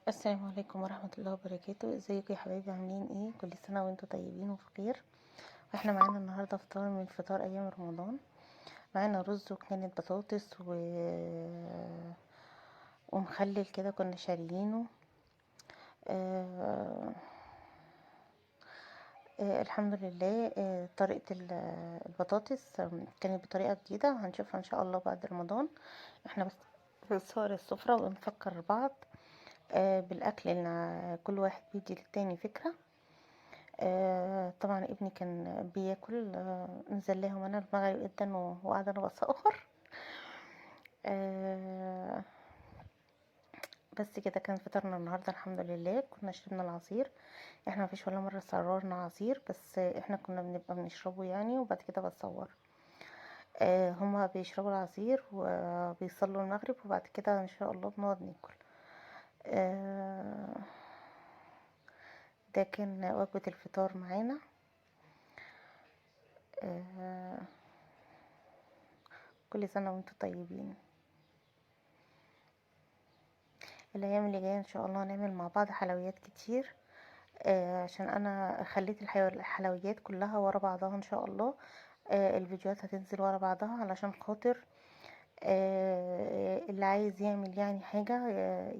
السلام عليكم ورحمة الله وبركاته. ازيكم يا حبايبي؟ عاملين ايه؟ كل سنة وانتم طيبين وبخير. احنا معانا النهاردة فطار من فطار ايام رمضان. معانا رز وكانت بطاطس ومخلل كده كنا شاريينه. آه... الحمد لله. طريقة البطاطس كانت بطريقة جديدة هنشوفها ان شاء الله بعد رمضان. احنا بس بنصور السفرة ونفكر بعض بالاكل، ان كل واحد بيدي للتاني فكرة. طبعا ابني كان بياكل، نزل لهم انا المغرب جدا وقاعدة انا بصور. آه بس كده كان فطرنا النهارده الحمد لله. كنا شربنا العصير، احنا مفيش ولا مرة صورنا عصير، بس احنا كنا بنبقى بنشربه يعني وبعد كده بتصور. هما بيشربوا العصير وبيصلوا المغرب وبعد كده ان شاء الله بنقعد ناكل. ده كان وجبة الفطار معانا. كل سنة وانتم طيبين. الايام اللي جاية ان شاء الله هنعمل مع بعض حلويات كتير، عشان انا خليت الحلويات كلها ورا بعضها ان شاء الله. الفيديوهات هتنزل ورا بعضها علشان خاطر اللي عايز يعمل يعني حاجة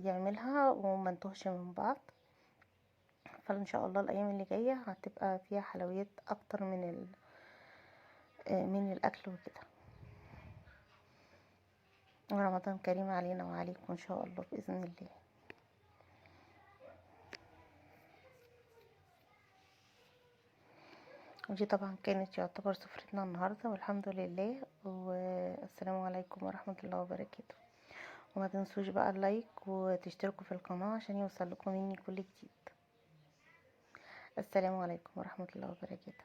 يعملها وما نتوهش من بعض. فان شاء الله الايام اللي جاية هتبقى فيها حلويات اكتر من الاكل وكده. ورمضان كريم علينا وعليكم ان شاء الله باذن الله. ودي طبعا كانت يعتبر سفرتنا النهارده والحمد لله. والسلام عليكم ورحمة الله وبركاته. وما تنسوش بقى اللايك وتشتركوا في القناة عشان يوصل لكم مني كل جديد. السلام عليكم ورحمة الله وبركاته.